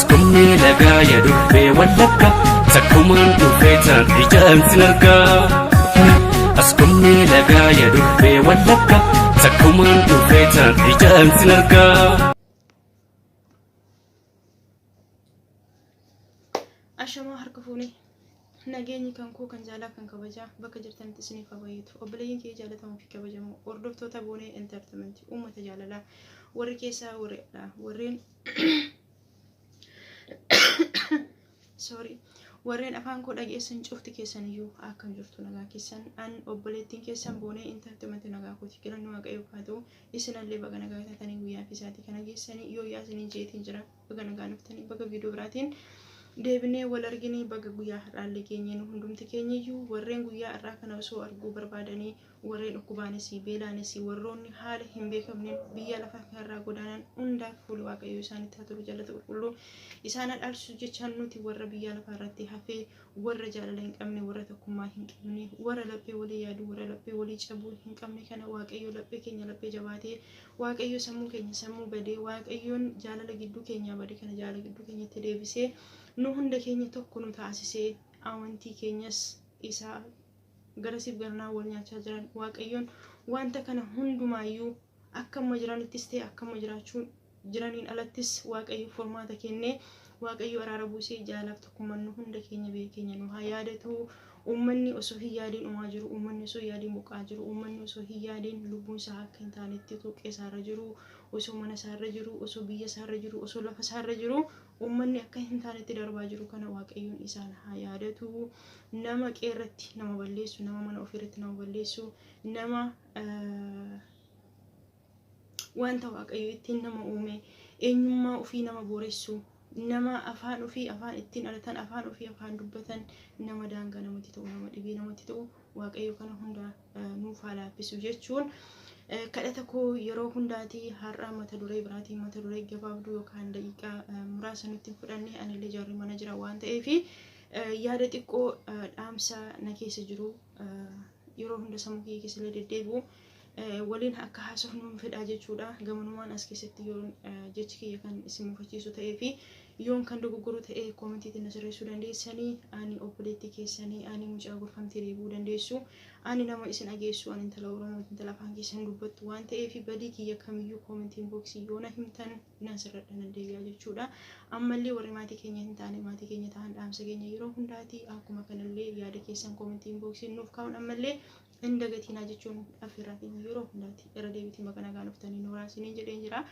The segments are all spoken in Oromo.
Askumni lagaa ya durbee Wallagga, takkumaan dhufee taan ijaan sin argaa. Askumni lagaa ya durbee Wallagga, takkumaan dhufee taan ijaan sin argaa. Ashamaa harka fuunee nageenyi kan koo kan jaalaa kan kabajaa bakka jirtanitti isiniif haa baay'atu. Obboleeyyiin kee jaallatamoo fi kabajamoo hordoftoota Boonee Entertainment, uummata jaalalaa, warri keessaa warri alaa, warreen sorry, warreen afaan koo dhageessan cufti keessan iyyuu akkam jirtu? Nagaa keessan? An obboleettiin keessan Boonee Entertainment nagaa kooti, galanni Waaqayyoof haa ta'u. Isinallee baga nagaa taatanii guyyaa fi sa'aatii kana geessanii yoo yaa isiniin jeetiin jira. Baga nagaa dhuftanii, baga viidiyoo biraatiin deebinee wal arginee, baga guyyaa har'aallee geenyee. Nu hundumti keenyayyuu warreen guyyaa har'aa kana osoo arguu barbaadanii, warreen dhukkubaanis beelaanis warroonni haala hin beekamneen biyya lafaa kanarraa godaanan hundaaf fuuli Waaqayyoo isaanitti haa tolu, jaalata qulqulluu isaan haa dhaalchisu jechaan, nuti warra biyya lafaa irratti hafee, warra jaalala hin qabne, warra tokkummaa hin qabne, warra laphee walii yaadu, warra laphee walii cabuu hin qabne kana, Waaqayyo laphee keenya laphee jabaatee, Waaqayyo sammuu keenya sammuu badee, Waaqayyoon jaalala gidduu keenyaa bade kana jaalala gidduu keenyatti deebisee, nu hunda keenya tokko nu taasisee, amantii keenyas isaa garasiif garanaa wal nyaachaa jiran, Waaqayyoon wanta kana hundumaayyuu akka amma jiranittis ta'e akka amma jiraachuu jiraniin alattis Waaqayyo furmaata kennee, Waaqayyo araara buusee, jaalaaf tokkummaan nu hunda keenya biyya keenya nu haa yaadatu. Uummanni osoo hin yaadiin dhumaa jiru, uummanni osoo hin yaadiin buqqa'aa jiru, uummanni osoo hin yaadiin lubbuun isaa akka hin taanetti otoo qe'ee isaarra jiru, osoo mana isaarra jiru, osoo biyya isaarra jiru, osoo lafa isaarra jiru, uummanni akka hin taanetti darbaa jiru kana Waaqayyoon isaan haa yaadatu. Nama qe'eerratti nama balleessu, nama mana ofiirratti nama balleessu, nama wanta Waaqayyo ittiin nama uume, eenyummaa ofii nama booressu, nama afaan ofii afaan ittiin dhalatan, afaan ofii afaan dubbatan, nama daangaa namatti ta'u, nama dhibee namatti ta'u, Waaqayyo kana hunda nuuf haa laaffisu jechuun kadhata koo yeroo hundaati. Har'a mata duree biraatiin, mata duree gabaabduu yookaan daqiiqaa muraasa nutti hin fudhanne, anillee jaarri mana jira waan ta'eef, yaada xiqqoo dhaamsa na keessa jiru yeroo hunda sammuu kiyya keessa illee deddeebi'u waliin akka haasofnu fedhaa jechuudha. Gamanumaan as keessatti yoon jechi kiyya kan isin mufachiisu ta'ee fi yoon kan dogoggoru ta'e koomentiitiin na sirreessuu dandeessanii. Ani obboleettii keessanii, ani mucaa gorfamtee deebi'uu dandeessu, ani nama isin dhageessu, ani intala Oromoo, intala afaan keessan dubbattu waan ta'eef, badii kiyya kamiyyuu koomentiin booksii yoo na himtan nan sirradha, nan deebi'a jechuudha. Ammallee warri maatii keenya hin taane maatii keenya ta'an dhaamsa keenya yeroo hundaati. Akkuma kanallee yaada keessan koomentiin booksiin nuuf kaa'uun ammallee hin dagatiinaa jechuun affeerraa keenya yeroo hundaati. Irra deebiitiin bakka nagaan dhuftanii nooraa isiniin jedheen jira.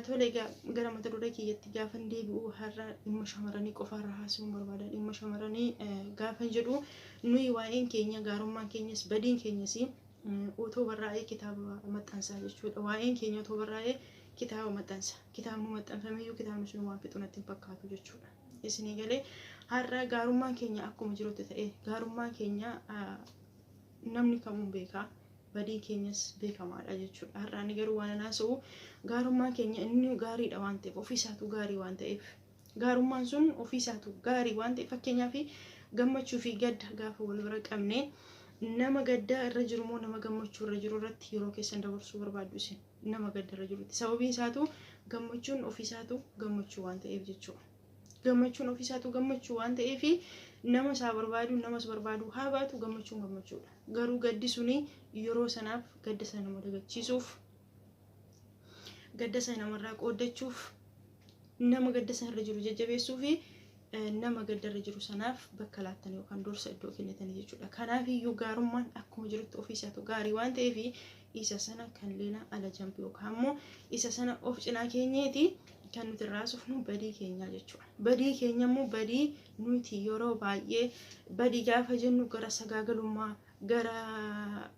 Tole, egaa gara mata duree kiyyatti gaafan deebi'u, har'a dhimma shamarranii qofaarra haasa'uun barbaada. Dhimma shamarranii gaafan jedhu, nuyi waa'een keenya gaarummaan keenyas badiin keenyas otoo barraa'ee kitaaba maxxansaa jechuudha. Waa'een keenya otoo barraa'ee kitaaba maxxansa. Kitaabni maxxanfameyyuu kitaabni sun waan fixu natti hin fakkaatu jechuudha. Isinii galee? Har'a gaarummaan keenya akkuma jirutti ta'e, gaarummaan keenya namni kamuu beekaa, badiin keenyas beekamaadha jechuudha. Har'a ani garuu waan haasa'u, gaarummaan keenya inni gaariidha waan ta'eef, ofiisaatu gaarii waan ta'eef, gaarummaan sun ofiisaatu gaarii waan ta'eef, fakkeenyaaf gammachuu fi gadda gaafa wal bira qabne, nama gaddaa irra jiru moo nama gammachuu irra jiru irratti yeroo keessan dabarsuu barbaaddu isin? Nama gadda irra jirutti. Sababiin isaatu gammachuun ofiisaatu gammachuu waan ta'eef jechuudha. Gammachuun ofiisaatu gammachuu waan ta'eef, nama isaa barbaadu namas barbaadu haa baatu, gammachuun gammachuudha. Garuu gaddi suni yeroo sanaaf gadda sana nama dagachiisuuf, gadda sana namarraa qooddachuuf, nama gadda sana irra jiru jajjabeessuu fi nama gadda irra jiru sanaaf bakka laattan yookaan dursa iddoo kennitanii jechuudha. Kanaaf iyyuu gaarummaan akkuma jirutti ofiisaatu gaarii waan ta'eef, isa sana kan leena ala jambi yookaan immoo isa sana of cinaa keenyeeti kan nuti irraa haasofnu badii keenyaa jechuudha. Badii keenya immoo, badii nuti yeroo baay'ee badii gaafa jennu gara sagaagalummaa, gara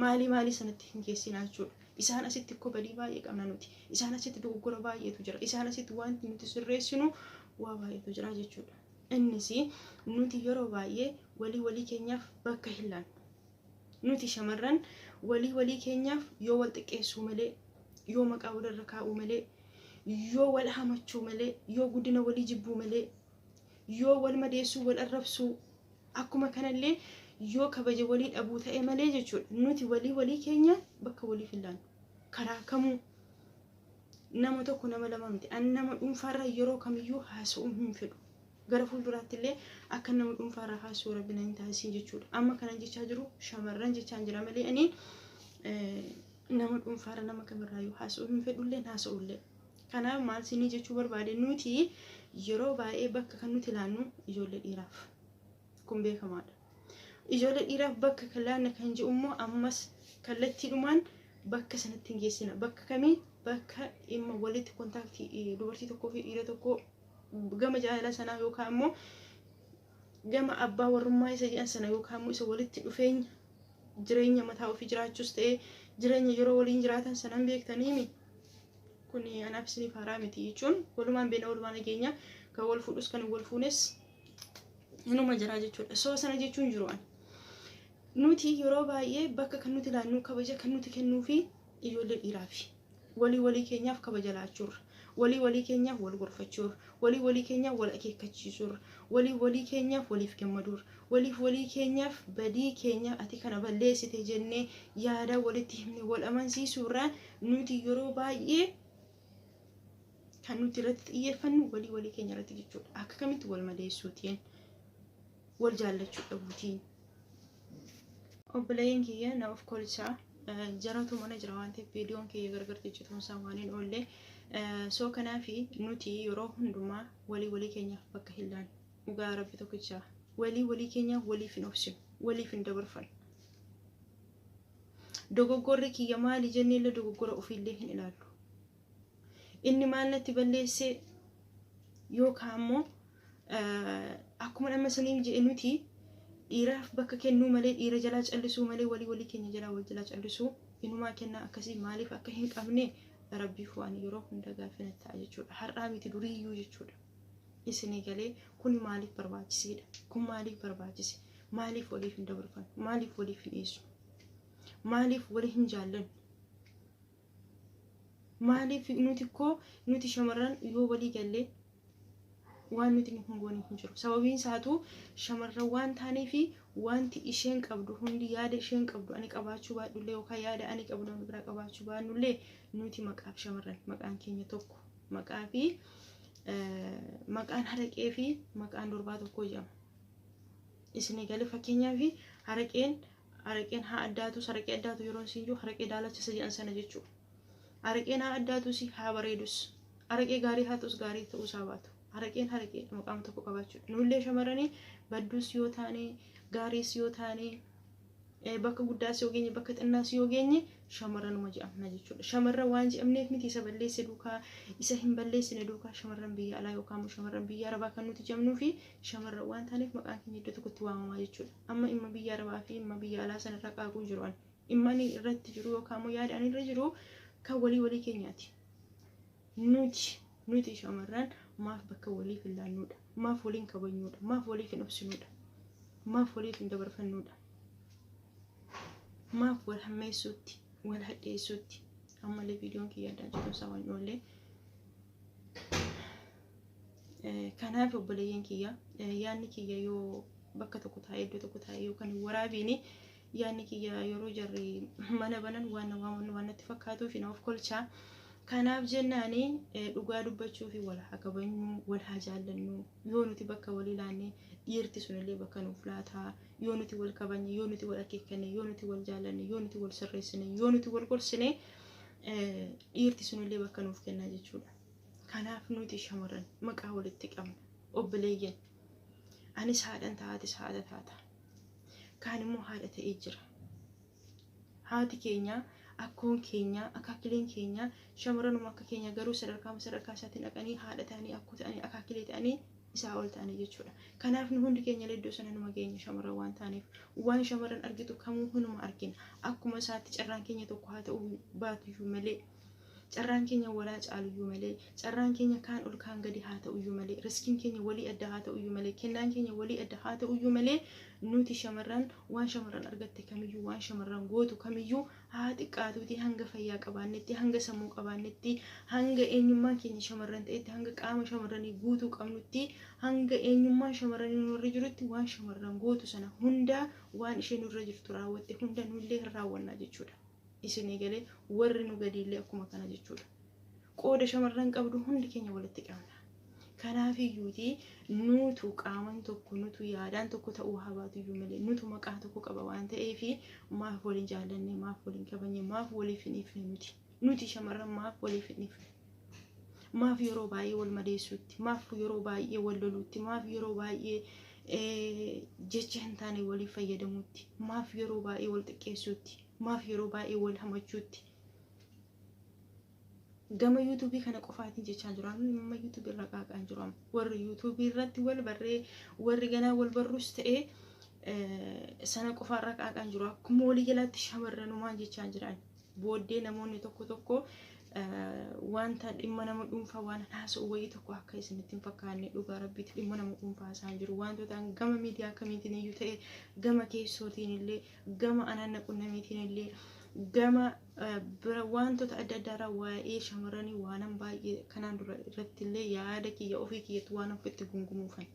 maalii maalii sanatti hin geessinaa jechuudha. Isaan asitti ikkoo badii baay'ee qabna nuti. Isaan asitti dogoggora baay'eetu jira. Isaan asitti wanti nuti sirreessinu waa baay'eetu jira jechuudha. Innis nuti yeroo baay'ee walii walii keenyaaf bakka hin laannu. Nuti shamarran walii walii keenyaaf yoo wal xiqqeessuu malee, yoo maqaa walirra kaa'uu malee, yoo wal hamachuu malee, yoo guddina walii jibbuu malee, yoo wal madeessuu, wal arrabsuu, akkuma kanallee yoo kabaja walii dhabuu ta'e malee jechuudha. Nuti walii walii keenya bakka waliif hin laannu. Karaa kamuu. Nama tokko nama lama miti. Ani nama dhuunfaarraa yeroo kamiyyuu haasa'uu hin fedhu. Gara fuulduraatti illee akka nama dhuunfaarraa haasa'uu rabbi na hin taasisin jechuudha. Amma kanan jechaa jiru shamarran jechaan jira malee ani nama dhuunfaarra nama kamirraayyuu haasa'uu hin fedhullee haasa'ullee. Kanaaf maal sinii jechuu barbaade, nuti yeroo baay'ee bakka kan nuti ilaannu ijoollee dhiiraaf. Kun beekamaadha. Ijoollee dhiiraaf bakka kan laanna kan jiru immoo ammas kallattiidhumaan bakka sanatti hin geessina. Bakka kamii? Bakka dhimma walitti contact dubartii tokkoo fi dhiira tokkoo gama jaalala sanaa yookaan immoo gama abbaa warrummaa isa jedhan sana yookaan immoo isa walitti dhufeenya jireenya mataa ofii jiraachuus ta'ee jireenya yeroo waliin jiraatan sanan beektaniimi. Kun anaaf isiniif haaraa miti jechuun walumaan beena, walumaan nageenya, kan wal fuudhus kan wal fuunes inuma jira jechuudha. So sana jechuun jiru ani. Nuti yeroo baay'ee bakka kan nuti ilaannu, kabaja kan nuti kennuu fi ijoollee dhiiraafi. Walii walii keenyaaf kabaja laachuurra, walii walii keenyaaf wal gorfachuurra, walii walii keenyaaf wal akeekkachiisuurra, walii walii keenyaaf waliif gammaduurra, waliif walii keenyaaf badii keenya ati kana balleessite jennee yaada walitti himne wal amansiisuurra, nuti yeroo baay'ee kan nuti irratti xiyyeeffannu walii walii keenya irratti jechuudha. Akka kamitti wal madeessuutiin, wal jaallachuu dhabuutiin. Obboleeyyiin kiyya, na of kolchaa, jaratu mana jira waan ta'eef viidiyoon kiyya gargar ciccituun isaa waan hin oolle. So kanaafi nuti yeroo hundumaa walii walii keenyaaf bakka hin laannu. Dhugaa rabbi tokkichaa. Walii walii keenyaaf waliif hin obsinu, waliif hin dabarfannu. Dogoggorri kiyya maali jennee illee dogoggora ofiillee hin ilaallu. Inni maal natti balleessee yookaan immoo akkuma nama saniif jedhe, nuti dhiiraaf bakka kennuu malee, dhiira jalaa callisuu malee, walii walii keenya jalaa wal jalaa callisuu inumaa kennaa akkasii maaliif akka hin qabne rabbiif waan yeroo hunda gaaffii ta'a jechuudha. Har'aa miti, duriiyyuu jechuudha. Isinii galee? Kun maaliif barbaachiseedha? Kun maaliif barbaachise? Maaliif waliif hin dabarfannu? Maaliif waliif hin dhiyeessu? Maaliif walii hin jaallannu? Maaliif nuti koo nuti shamarran yoo walii gallee waan nuti hin goone hin jiru. Sababiin isaatu shamarran waan taaneefi wanti isheen qabdu hundi, yaada isheen qabdu ani qabaachuu baadhullee yookaan yaada ani qabu namni biraa qabaachuu baannullee, nuti maqaaf shamarran, maqaan keenya tokko, maqaa fi maqaan haraqee fi maqaan durbaa tokko jedhama. Isinii galee? Fakkeenyaaf haraqeen haa addaatus, haraqee addaatu yeroo isin jiru haraqee daalachisa jedhan sana jechuudha. Haraqeen haa addaatus, haa bareedus, haraqee gaarii haa ta'us, gaarii ta'uusaa baatu. Haraqeen haraqee maqaama tokko qabaachuudha. Nullee shamarranii badduus yoo taane, gaariis yoo taane, bakka guddaas yoo geenye, bakka xinnaas yoo geenye, shamarranuma jedhamna jechuudha. Shamarran waan jedhamneef miti isa balleesse duukaa, isa hin balleessine duukaa shamarran biyya alaa yookaan immoo shamarran biyya arabaa kan nuti jedhamnuu fi shamarran waan taaneef maqaan keenya iddoo tokkotti waamamaa jechuudha. Amma dhimma biyya arabaa fi dhimma biyya alaa sanarraa qaaquu jiru ani. Dhimma ani irratti jiru yookaan immoo yaada ani irra jiru kan walii walii keenyaati. Nuti shamarran maaf bakka waliif hin laannuudha? Maaf waliin kabajnuudha? Maaf waliif hin obsinuudha? Maaf waliif hin dabarfannuudha? Maaf wal hammeessuutti, wal hadheessuutti? Ammallee viidiyoon kiyya addaan cituu isaa waan oollee. Kanaaf obboleeyyan kiyya, yaadni kiyya yoo bakka tokko taa'ee, iddoo tokko taa'ee yookaan waraabiini, yaadni kiyya yeroo jarri mana banan waan waan waan natti fakkaatuuf na of kolchaa. Kanaaf jennaani dhugaa dubbachuu fi wal haa kabajnu, wal haa jaallannu. Yoo nuti bakka walii laanne dhiirti sunillee bakka nuuf laataa. Yoo nuti wal kabajne, yoo nuti wal akeekkanne, yoo nuti wal jaallanne, yoo nuti wal sirreessine, yoo nuti wal gorsine, dhiirti sunillee bakka nuuf kennaa jechuudha. Kanaaf nuti shamarran maqaa walitti qabna. Obboleeyyan. Anis haadhan taatis haadha taata. Kaan immoo haadha ta'ee jira. Haati keenya, akkoon keenya, akaakileen keenya shamarranuma akka keenya, garuu sadarkaa sadarkaa isaatiin dhaqanii haadha ta'anii, akkoo ta'anii, akaakilee ta'anii, isaa ol ta'anii jechuudha. Kanaaf nu hundi keenya iddoo sana numa geenya shamarran waan ta'aniif, waan shamarran argitu kamuu hunuma argina. Akkuma isaatti carraan keenya tokko haa ta'uu baatuyyuu malee, carraan keenya walaa caaluyyuu malee, carraan keenya kaan ol kaan gadi haa ta'uyyuu malee, riskiin keenya walii adda haa ta'uyyuu malee, kennaan keenya walii adda haa ta'uyyuu malee, nuti shamarran waan shamarran argatte kamiyyuu, waan shamarran gootu kamiyyuu haa xiqqaatuuti, hanga fayyaa qabaannetti, hanga sammuu qabaannetti, hanga eenyummaan keenya shamarran ta'etti, hanga qaama shamarranii guutuu qabnutti, hanga eenyummaan shamarranii nurra jirutti, waan shamarran gootu sana hunda, waan isheen nurra jirtu raawwatte hunda nullee raawwannaa jechuudha. Isinii galee? Warri nu gadiillee akkuma kana jechuudha. Qooda shamarran qabdu hundi keenya walitti qabna. Kanaafiyyuuti nutu qaaman tokko, nutu yaadaan tokko ta'uu haa baatuyyuu malee nutu maqaa tokko qaba waan ta'eef maaf waliin jaallanne, maaf waliin kabajne, maaf waliif hin ifne nuti? Nuti shamarran maaf waliif hin ifne? Maaf yeroo baay'ee wal madeessuutti, maaf yeroo baay'ee wal loluutti, maaf yeroo baay'ee jecha hin taane waliif fayyadamuutti, maaf yeroo baay'ee wal xiqqeessuutti, maaf yeroo baay'ee wal hamachuutti? Gama yuutuubii kana qofaatiin jechaa jiru. Amma yuutuubii irra qaaqaan jiru. Warri yuutuubii irratti wal barree, warri ganaa wal barruus ta'ee sana qofaarra qaaqaan jiru. Akkuma walii galaatti shamarranumaan jechaa jiran. Booddee namoonni tokko tokko wanta dhimma nama dhuunfaa waan haasa'u wayii tokko akka isinitti hin fakkaanne, dhugaa rabbiitti dhimma nama dhuunfaa haasa'aa jiru. Wantoota gama miidiyaa kamiitiin iyyuu ta'e, gama keessootiin illee, gama anaan qunnamiitiin illee, gama bira wantoota adda addaarraa waa'ee shamarranii waanan baay'ee kanaan dura irratti illee yaada kiyya ofii kiyyatti waan ofitti gungumuufan.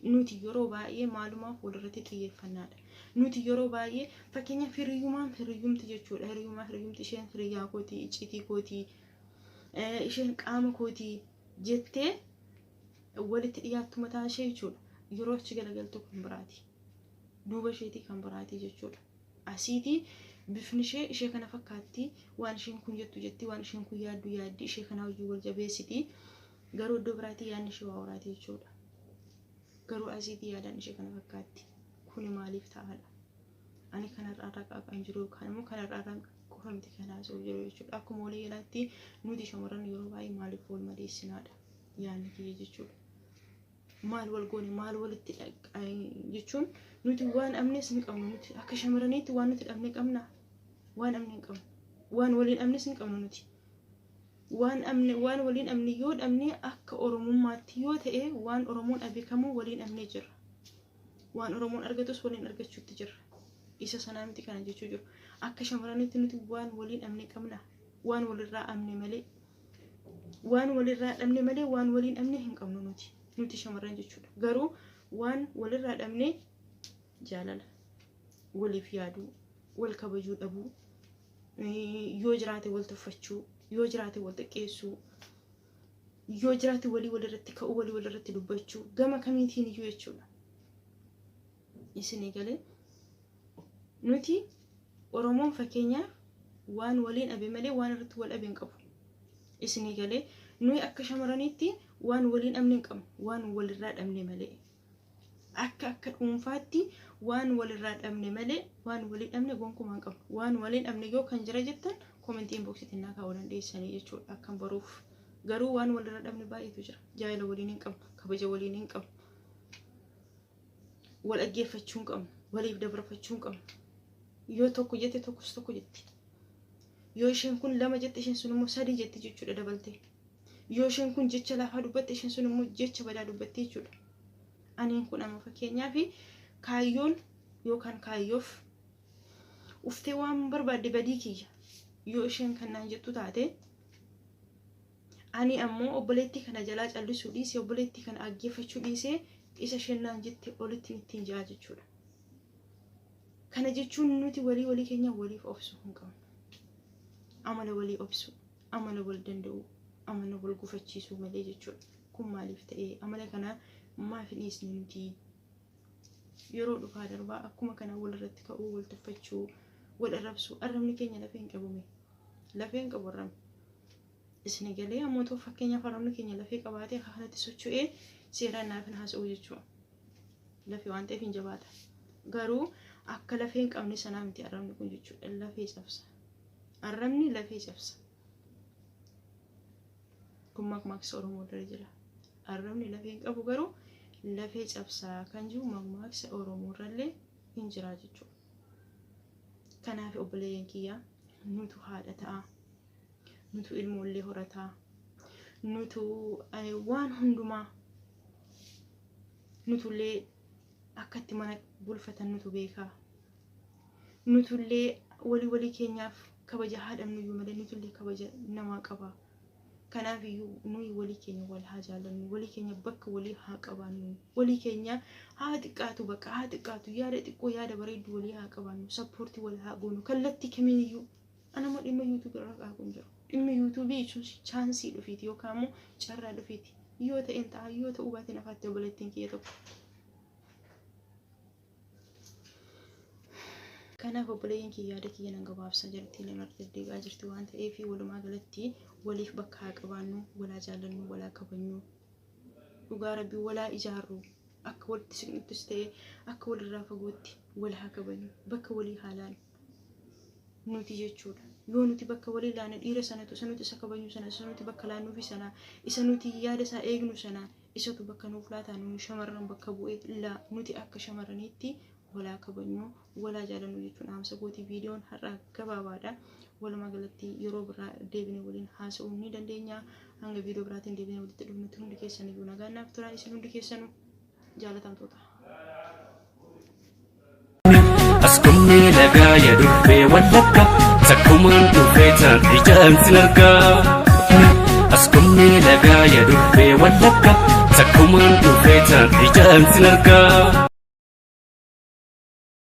Nuti yeroo baay'ee maalumaaf walirratti xiyyeeffannaadha? Nuti yeroo baay'ee fakkeenyaaf hiriyyumaan hiriyyumti jechuudha. Hiriyyumaan hiriyyumti, isheen hiriyyaa kootii, icciitii kootii, isheen qaama kootii jettee walitti dhiyaattu mataa ishee jechuudha. Yeroo achi galagaltu kan biraati. Duuba isheetii kan biraati jechuudha. Asiitii bifni ishee ishee kana fakkaatti, waan isheen kun jettu jetti, waan isheen kun yaaddu yaaddi, ishee kana hojii wal jabeessiti. Garuu iddoo biraatii yaadni ishee waa horaati jechuudha. Garuu asiitii yaadaan ishee kana fakkaatti. Kuni maaliif ta'aadha? Ani kanarraa qaaqaan jiru yookaan immoo kanarraa qofa miti kan haasa'u jiru jechuudha. Akkuma walii galaatti nuti shamarran yeroo baay'ee maaliif wal madeessinaadha yaadni kiyya jechuudha. Maal wal goone, maal walitti jechuun, nuti waan dhabnes hin qabnu. Nuti akka shamarraniitti waan nuti dhabne qabna? Waan dhabne hin qabnu. Waan waliin dhabnes hin qabnu nuti. Waan dhabne, waan waliin dhabne yoo dhabne, akka Oromummaatti yoo ta'e, waan Oromoon dhabe kamuu waliin dhabnee jirra. Waan Oromoon argatus waliin argachuutti jirra. Isa sanaa miti kana jechuu jiru. Akka shamarraniitti nuti waan waliin dhabne qabna? Waan walirraa dhabne malee. Waan walirraa dhabne malee waan waliin dhabne hin qabnu nuti. Nuti shamarran jechuudha. Garuu waan walirraa dhabne jaalala, waliif yaaduu, wal kabajuu dhabuu, yoo jiraate wal tuffachuu, yoo jiraate wal xiqqeessuu, yoo jiraate walii walirratti ka'uu, walii walirratti dubbachuu, gama kamiitiin iyyuu jechuudha. Isinii galee? Nuti Oromoon fakkeenyaaf waan waliin dhabe malee waan irratti wal dhabe hin qabu. Isinii galee? Nuyi akka shamarraniitti waan waliin dhabne hin qabnu, waan walirraa dhabne malee. Akka dhuunfaatti waan walirraa dhabne malee waan walii dhabne gonkumaa hin qabnu. Waan waliin dhabne yoo kan jira jettan comment inboxiitiin naa kaa'uu dandeessanii jechuudha akkan baruuf. Garuu waan walirraa dhabne baay'eetu jira. Jaalala waliin hin qabnu, kabaja waliin hin qabnu. Wal dhaggeeffachuu hin qabnu, waliif dabarfachuu hin qabnu. Yoo tokko jette tokkos tokko jetti. Yoo isheen kun lama jette, isheen sun immoo sadii jetti jechuudha dabaltee. Yoo isheen kun jecha lafaa dubbatte, isheen sun immoo jecha badaa dubbatti jechuudha. Aniin kun amma fakkeenyaaf kaayyoon yookaan kaayyoof uftee waan barbaadde badii kiyya yoo isheen kan naan jettu taate, ani ammoo obboleettii kana jalaa callisuu dhiisee, obboleettii kana dhaggeeffachuu dhiisee, isa isheen naan jette olitti ittiin jaa jechuudha. Kana jechuun nuti walii walii keenya waliif obsuu hin qabnu. Amala walii obsuu, amala wal danda'uu, amala wal gufachiisuu malee jechuudha. Kun maaliif ta'ee? Amala kana maaf hin dhiisne nuti? Yeroo dhufaa darbaa akkuma kana walirratti ka'uu, wal tuffachuu, wal arrabsuu. Arrabni keenya lafee hin qabume. Lafee hin qabu arrabni. Isin galee? Ammoo ta'u fakkeenyaaf arrabni keenya lafee qabaatee akka kanatti socho'ee seeraan naaf hin haasa'u jechuudha. Lafee waan ta'eef hin jabaata. Garuu akka lafee hin qabne sanaa miti arrabni kun jechuudha. Lafee cabsa. Arrabni lafee cabsa. Kun makmaaksa Oromoo irra jira. Arrabni lafee hin qabu garuu lafee cabsaa kan jiru makmaaksa Oromoo irrallee hin jira jechuudha. Kanaaf obboleeyyan kiyyaa, nutu haadha ta'a. Nutu ilmoollee horataa. Nutu waan hundumaa, nutullee akkatti mana bulfatan nutu beekaa. Nutullee walii walii keenyaaf kabaja haa dhabnuyyuu malee nutullee kabaja namaa qaba. Kanaaf iyyuu nuyi walii keenya wal haa jaallannu, walii keenya bakka walii haa qabaannu, walii keenya haa xiqqaatu, bakka haa xiqqaatu, yaada xiqqoo, yaada bareedduu walii haa qabaannu, support wal haa goonu kallattii kamiiniyyuu. Anama dhimma yuutuubii irra qaaqu hin jiru. Dhimmi yuutuubii chaansii dhufiiti yookaan immoo carraa dhufiiti. Yoo ta'een ta'a yoo ta'uu baateen afaatti obboleettiin kiyya tokko. Kanaaf obboleeyyan kiyya yaada kiyya nan gabaabsa jalatti nama deddeebi'aa jirti waan ta'eef walumaa galatti waliif bakka haa qabaannu, walaa jaallannu, walaa kabajnu. Dhugaa rabbii walaa ijaarru akka walitti siqnuttis ta'e akka walirraa fagootti wal haa kabajnu bakka walii haa laannu nuti jechuudha. Yoo nuti bakka walii laanne dhiira sanatu isa nuti isa kabajnu sana isa nuti bakka laannuufi sana isa nuti yaada isaa eegnu sana isatu bakka nuuf laataa nuyi shamarran bakka bu'ee laa nuti akka shamarraniitti walaa kabajnu walaa jaalannu jechuun dhaamsa kooti. Viidiyoon har'aa gabaabaadha. Walumaa galatti yeroo biraa deebinee waliin haasa'uu ni dandeenya. Hanga viidiyoo biraatiin deebinee walitti dhufnutti hundi keessan iyyuu nagaan naaf turaa isin hundi keessanuu jaalatamtoota. Askummee lagaa ya durbee wallagga takkumaan dhufee taan ijaan sin argaa. Askummee lagaa ya durbee wallagga takkumaan dhufee taan ijaan sin argaa.